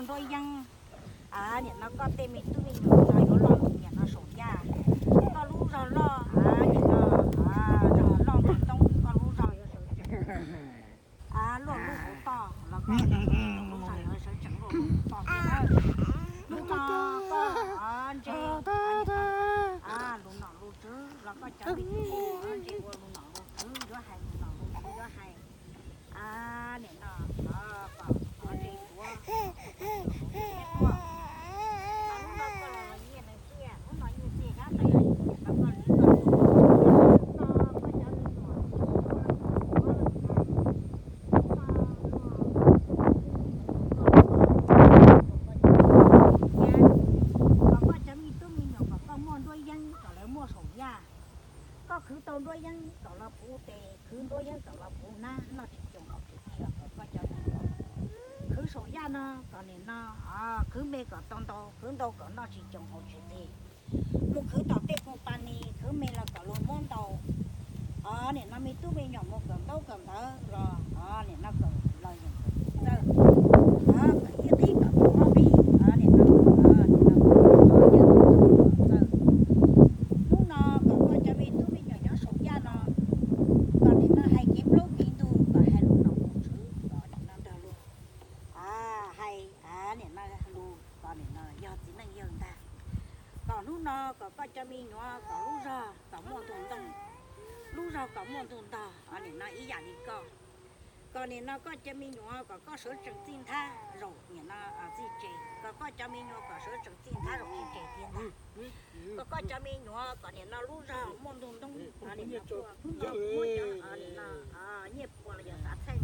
Nruab Yeeb, nim no koj tej me tub me nyuam no yuav loj mus nim no saum yaj. Koj lub zog loj, nim no zog loj mus toob, koj lub zog yuav sawv tsees luaj lub hauv toj los koj lub zog yuav sawv tsees luaj lub hauv toj thiab na. Hnub no koj ntse lus nom lus tswv los koj cov me tub me nyuam ntse ua lus nom lus tswv, yuav hais lus nom lus tswv, yuav hais nim no kom qhov ntse tuav, hnub no koj los los nyiaj neeg txiaj, hnub no nyiaj txiaj nyob tau, nim no koj li koj tus, koj cov me nyuam kom koj cov me tub me nyuam kom koj muaj nruab yeeb kom lawv muaj saum yaj. Koj khwv tau nruab yeeb kom los puv tes, khwv nruab yeeb kom los puv hnab, noj tsis coos haus tsis qhi los kom koj cov me nyuam khwv saum yaj no kom nim no khwv me kom tau ntau, khwv ntau kom noj tsis coos haus tsis qhi. Mus khwv tom tej company khwv me los kom luag muab ntau. Nim no me tub me nyuam mus kawm ntaub kawm ntawv los nim no kom los yeem txawj, kom ib qib kom tau ob qib, nim no kom txawj. Hnub no kom koj cov me tub me nyuam nyob saum yaj no kom nim no hais kev plaub kev ntug, kom hais lus nom lus tswv kom nim no nrog luag hais nim no lus kom nim no yog txiv neej yawg ntag. Kom hnub no kom koj cov me nyuam kom lub zog kom muaj ntug ntoo, lub zog kom muaj ntug ntog, nim no ib yam li koj. Kom nim no koj cov me nyuam kom koj sawv tsees txij nthab zaum nim no txij tsev, kom koj cov me nyuam kom sawv tsees txij nthab zaum txij tsev thiab ntag. Kom koj cov me nyuam kom nim no lub zog muaj ntug ntoo, nim no muaj cov nim no nyiaj puas los yog xav txheej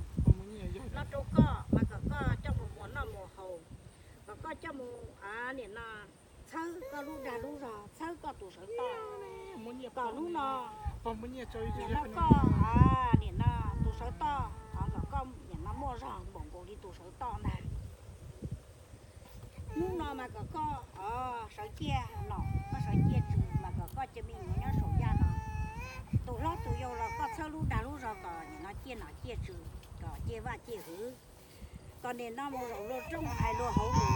no rau koj mas kom koj coj mus muas noj muas haus, kom koj coj mus nim no txhawb koj lub dag lub zog, txhawb koj tus sawv toj. Kom hnub no nim no koj nim no tus sawv toj kom koj nim no muaj zog npaum nkaus li tus sawv toj ntag. Hnub no mas kom koj sawv ciaj nom, koj sawv ciaj tswv mas kom koj cov me nyuam nyob saum yaj no, tus hlob tus yau los koj txhawb lub dag lub zog kom nim no ciaj nom ciaj tswv, kom ciaj vaj ciaj hwv. Kom nim no mus zaum luag rooj hais luag hauv lus,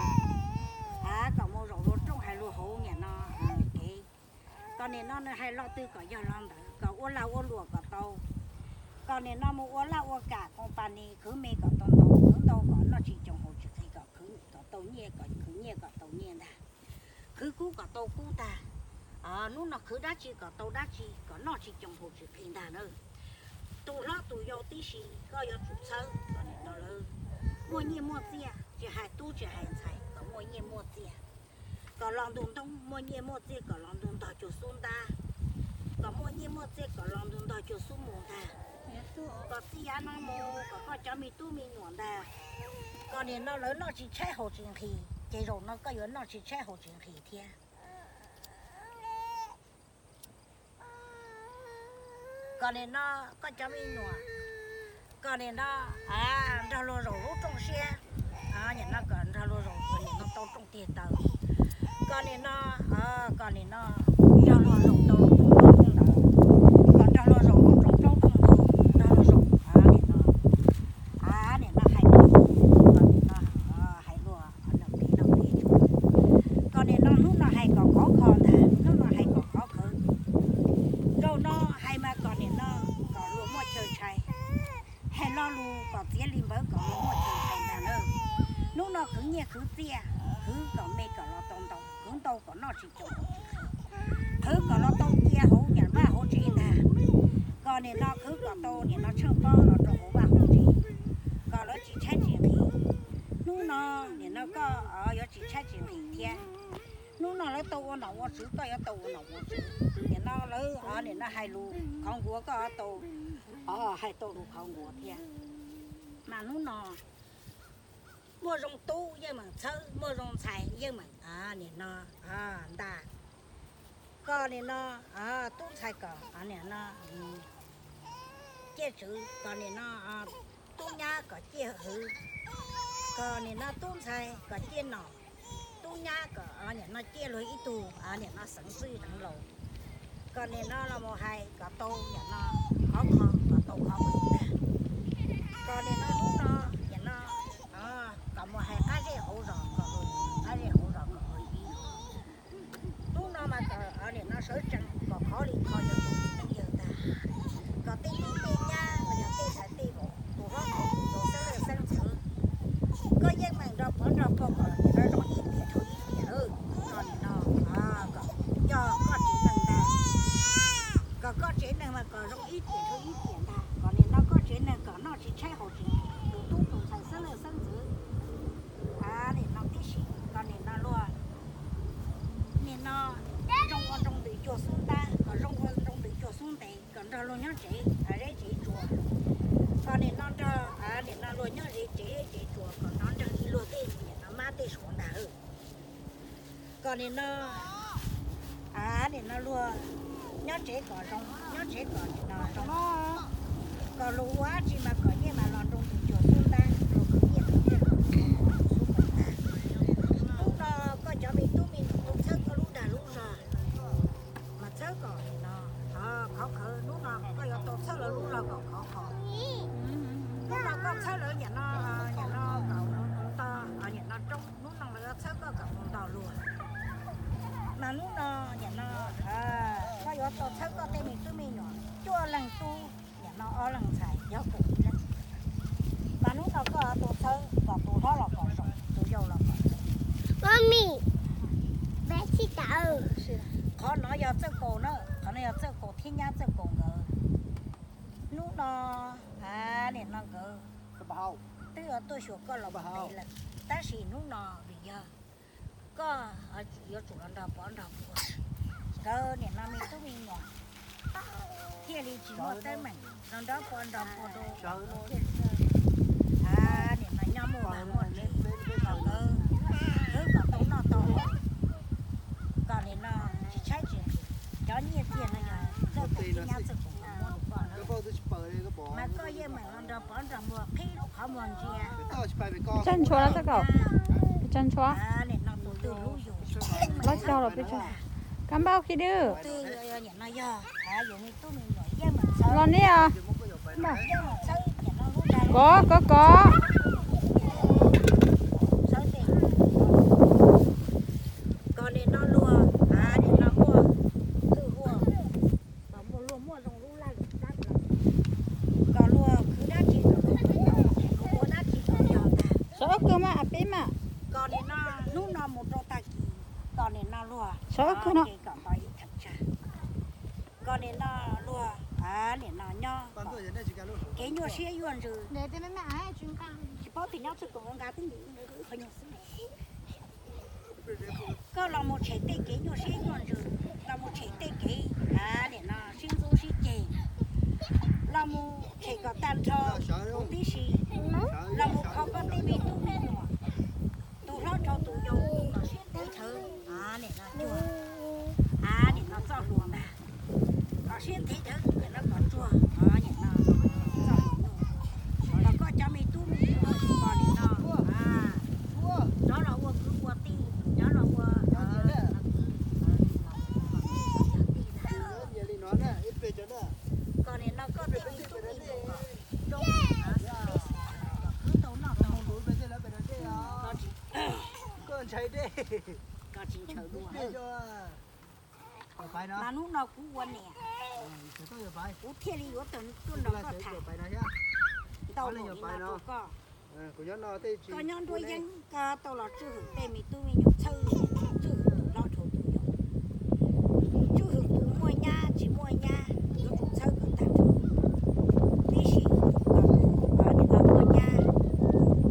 a kom mus zaum luag rooj hais luag hauv nim no kev. Kom nim no nws hais lo twg kom yog lo ntawd, kom ua lag ua luam kom tau. Kom nim no mus ua laj ua kam company khwv me kom tau ntau, khwv ntau kom noj tsis coos haus tsis qhi, kom khwv kom tau nyiaj, kom khwv nyiaj kom tau nyiaj ntag. Khwv kub kom tau kub ntag. Hnub no khwv dab tsi kom tau dab tsi, kom noj tsis coos haus tsis qhi ntag na. Tus hlob tus yau tib si koj yuav tsum txhawb kom nim no lawv muaj nyiaj muaj txiaj, tsis hais tub tsis hais ntxhais kom muaj nyiaj muaj txiaj, kom los ntug ntoo muaj nyiaj muaj txiaj, kom los ntug ntog cuag xub ntab, kom muaj nyiaj muaj txiaj kom los ntug ntog cuag xub mus ntag. Kom txij yav no mus kom koj cov me tub me nyuam ntag, kom nim no lawv noj tsis tshaib haus tsis nqhis, ces zaum no koj yuav noj tsis tshaib haus tsis nqhis thiab. Kom nim no koj cov me nyuam, kom nim no nrog luag zaum lub rooj siab, nim no kom nrog luag zaum kom nim no tau rooj tiag taw. Kom nim no, kom nim no yog luag zaum tau lub rooj plaub rooj ntawd, kom nrog luag zaum lub rooj plaub rooj ntawd, nrog luag zaum nim no, nim no hais luag, kom nim no hais luag, kom nim no hnub no hais kom khov kho ntag, hnub no hais kom khov khawv. Zaum no hais mas kom nim no kom luag muaj chaw ntshai, hais lo lus kom txiav li npawv kom luag muaj chaw ntshai ntag na. Hnub no khwv nyiaj khwv txiaj, khwv kom me kom los tau ntau, khwv ntau kom noj tsis coos, khwv kom los tau cia hauv nyam vaj hauv tsev ntag. Kom nim no khwv kom tau nim no tsheej pob los rau hauv vaj hauv tsev, kom lawv tsis tshaib tsis nqhis. Hnub no nim no koj yuav tsis tshaib tsis nqhis thiab. Hnub no lawv tau ua nom ua tswv, koj yuav tau ua nom ua tswv. Nim no lawv nim no hais lus qhov nkuav, koj yuav tau hais tau lus qhov nkuav thiab. Mas hnub no muaj zoo tub yeej meem txhawb, muaj zoo ntxhais yeej meem nim no nta. Kom nim no tub ntxhais kom nim no ciaj tswv, kom nim no tub nyab kom ciaj hwv, kom nim no tub ntxhais kom ciaj nom, tub nyab kom nim no ciaj luag ib tug nim no xeev txwj xeev laus. Kom nim no los mus hais kom tau nim no khov kho, kom tau khov kho ntag. Kom nim no hnub no nim no kom mus hais qab zej hauv zos, kom nim no zoo ib tiam dhau ib tiam lawm. Kom nim no, kom coj koj tsev neeg ntag, kom koj tsev neeg mas kom zoo ib tiam dhau ib tiam ntag. Kom nim no koj tsev neeg kom noj tsis tshaib haus tsis nqhis, tus tub tus ntxhais xeeb leej xeeb ntxwv, nim no tib si. Kom nim no luag, nim no zoo ua nroo ntws cuag xub ntab, kom zoo ua nroo ntws cuag xub ntev, kom nrog luag nyob tsev zeb tsev tsuas. Kom nim no nrog, nim no luag nyob ze tsev zeb tsev tsuas, kom nrog nrog luag tej niam no mab tej suav ntag. Kom nim no, nim no luag nyob tsev kom zoo, nyob tsev kom nim no zoo, kom luag ua dab tsi mas kom yeej mas los nroo ntws cuag xub ntab, luag khwv nyiaj khwv txiaj kom mus ua tus xub mus tas. Hnub no koj cov me tub me nyuam tau txhawb koj lub dag lub zog, mas txhawb kom nim no khov kho. Hnub no koj yuav tau txhawb lawv lub zog kom khov kho. Hnub no koj txhawb lawv niam no, niam no kom mus tau, niam no roob, hnub no lawv yuav txhawb koj kom mus ntaus luag. Mas hnub no niam no koj yuav tau txhawb koj tej me tub me nyuam, cuaj leeg tub, niam no ob leeg ntxhais, yog kuv ib leeg. Mas hnub no koj tau txhawb kom tus hlob los kom zoo, tus yau los kom zoo. Mami, bé tsis tau. Qhov no yog txawj kaus na, qhov no yog txawj kaus thiab nyab txawj kaus nkawd. Hnub no, nim no nkawd twb yuav tuaj xyuas koj los pem lawm, tab sis hnub no vim yog koj yuav tsum los nrog pov nrog puag, nkawd nim no me tub me nyuam thiaj li tsis muaj teeb meem los nrog pov nrog puag rau, nim no nyob muaj vaj muaj tsev, kom nkawd, nkawd kom tau noj tau haus, kom nim no tsis tshaib tsis nqhis. Cov nyiaj txiag no yog txawj kaus thiab nyab txawj kaus muab rau koj na, mas koj yeej meem los nrog pov nrog puag qhib lub qhov muag ntsia. Pes tsawg ntshua los txhawb kaum? Pes tsawg ntshua? Plaub caug los pes tsawg? Kab npauj khi dwb. Los ne os. Kov kov kov. Kom nim no luag, nim no muaj hwj huam, kom luag muaj zoo lub laj lim plab plaws, kom luag khwv dab tsi kom luag ua dab tsi kom yog ntag. Sawv ob kawg mas, peb mas. Kom nim no hnub no mus rau tag kis, kom nim no luag sawv ob kawg no, kom tau yim theem tsawg. Kom nim no luag, nim no nyob kev nyuaj siab nyuaj ntsws, tsis paub tias nyob txhua tus nqa twb nkim qhov nyuag xwb. Koj los mus tshem tej kev nyuaj siab nyuaj ntsws, los mus tshem tej kev, nim no sib ntxub sib ceg, los mus tshem kom tag nrho huv tib si, los mus kho koj tej me tub me nyuam. Tus hlob rau tus yau kom siab ntev dhawv, nim no cuag, nim no txoj hlua ntag, kom siab ntev dhawv nim no kom tsuag, nim no txoj hlua. Kom koj cov me tub me nyuam kom nim no rov los ua kwv ua tij, rov los ua, kom nim no koj tej me tub me nyuam kom zoo, kom khwv tau noj tau haus, kom tsis ntshaw dua. Mas hnub no kuv ua niam, kuv thiaj li yuav tau tuaj nrog koj tham, ntau mus li no rau koj. Koj nyob nruab yeeb, koj tau los tswj hwm tej me tub me nyuam, txhawb tswj hwm tus hlob rau tus yau, tswj hwm tus muaj nyab tsis muaj nyab, yuav tsum txhawb kom tag nrho tib si, kom tus nim no muaj nyab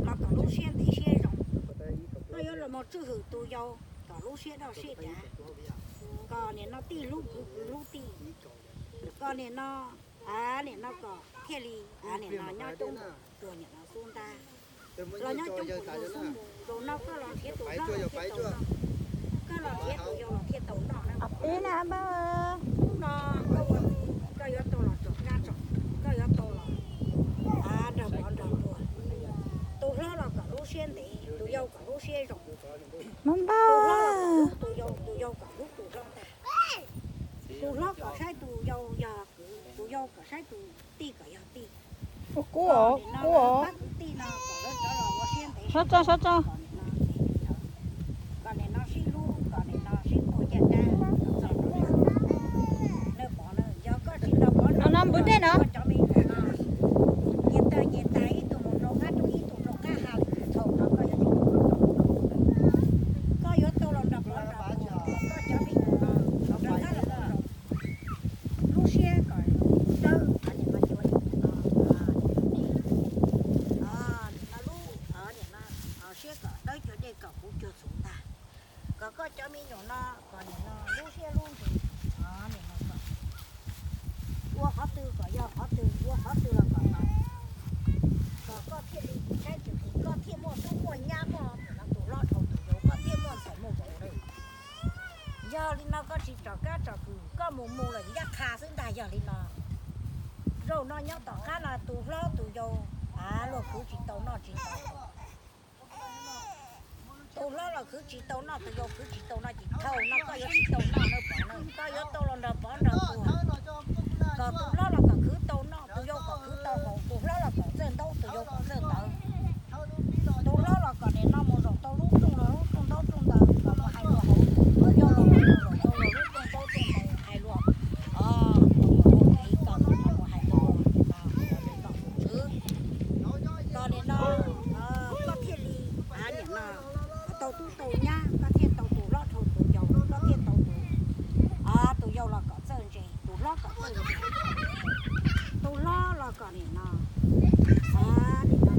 los kom lub siab ntev siab zoo. Koj yuav los mus tswj hwm tus yau kom lub siab doj siab dav, kom nim no tij hlub kwv kwv hlub tij, kom nim no, nim no kom thiaj li nim no nyob coob npaum tus nim no xub ntab, los nyob coob npaum tus xub npus. Zaum no koj los nrhiav tus hlob los thiaj tau noj, koj los nrhiav tus yau los thiaj tau noj na. Hnub no koj ua txiv koj yuav tau los tsom kab tsom, koj yuav tau los nrog pov nrog puag. Tus hlob los kom lub siab ntev, tus yau kom lub siab zoo. Tus hlob los kom hlub tus yau, tus yau kom hlub tus hlob ntag. Tus hlob kom saib tus yau yog kwv, tus yau kom saib tus tij kom yog tij. Kub os, kub os. Pab kwv tij no kom lawv rov los ua siab ntev, sab tso, sab tso. Kom nim no sib hlub, kom nim no sib puag caj dab txog rau nej pov na. Yog koj tsis nrog pov no, npwv dej no, koj cov me nyuam no nyias tawg nyias tas, ib tug mus rau qab roob, ib tug rau qab hav, thaum no koj yuav tsum tau nrog pov. Dej kom puv cuag txhuv ntag, kom koj cov me nyuam no kom nim no lub siab lub ntsws, nim no kom ua qhov twg kom yog qhov twg, ua qhov twg los kom tau, kom koj thiaj li saib tsis qis, koj thiaj muaj tub muaj nyab muaj tus hlob dhau tus yau, koj thiaj muaj ntxhais muaj vauv lawm. Yog li no koj tsis tsom kab tsom kwm, koj mus mus lawm ncaj qha xwb ntag. Yog li no, zaum no nyob tom qab no tus hlob tus yau luag khwv tsis tau noj tsis tau. Tus hlob los khwv tsis tau noj, tus yau khwv tsis tau noj, ces thaum no koj yuav tsis tau noj na Pov na, koj yuav tau los nrog Pov nrog puag, kom tus hlob los kom khwv tau noj, tus yau kom khwv tau haus, tus hlob los kom txawj ntaub, tus yau kom txawj ntawv. Tus hlob los kom nim no mus zaum tau lub rooj los lub rooj ntaub rooj ntawv los mus hais lus hauv, tus yau los mus zaum tau los lub rooj ntaub rooj ntawv hais lus, o, tus yau ua kev kom tus no mus hais lus, tus no mus tswv, kom nim no koj thiaj li, a, nim no kom tau tub tau nyab, koj thiaj tau tus hlob dhau tus yau, koj thiaj tau tus, a, tus yau los kom txawj ntse, tus hlob kom txawj ntse, tus hlob los kom nim no, a, nim no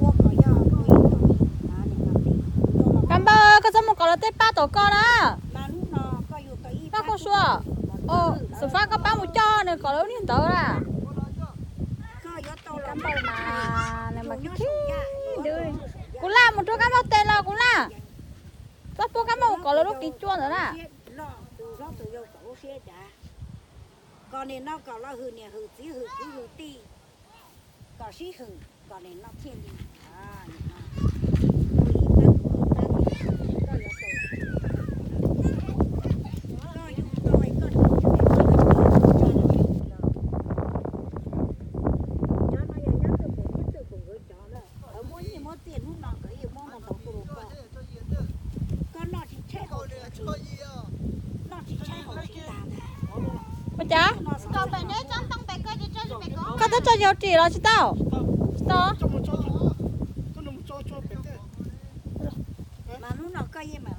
ua kom yog tus ib tug, a, nim no, Kab Npauj, koj txhob mus kom lawv tej pab tom koj na. Pab Koob Sua, Xwm Fab koj pab mus coj nws kom lawv lub niag ntawd na. Kab Npauj mas nws mas khib khib. Kuv Laj, mus rau Kab Npauj tes los Kuv Laj. Txhob pub Kab Npauj kom lawv lub qis cua ntawd na. Kom nim no kom los hwm niam hwm txiv hwm kwv hwm tij, kom sib hwm kom nim no thiaj li, nim no, ib tab ib tab, koj yuav tau, koj yug tau koj tsis tau, cov no yog nyob twj kum thiab twj kum nkawd cov na, lawv muab nyiaj muab txiaj hnub no nkawd yeej muab ntau ntau tuaj rau koj. Koj noj tsis tshaib haus tsis, noj tsis tshaib haus tsis tag ntag. Ua cas? Koj twb tso yau ris los tsis tau? Tsis tau. Mas hnub no koj yeej mam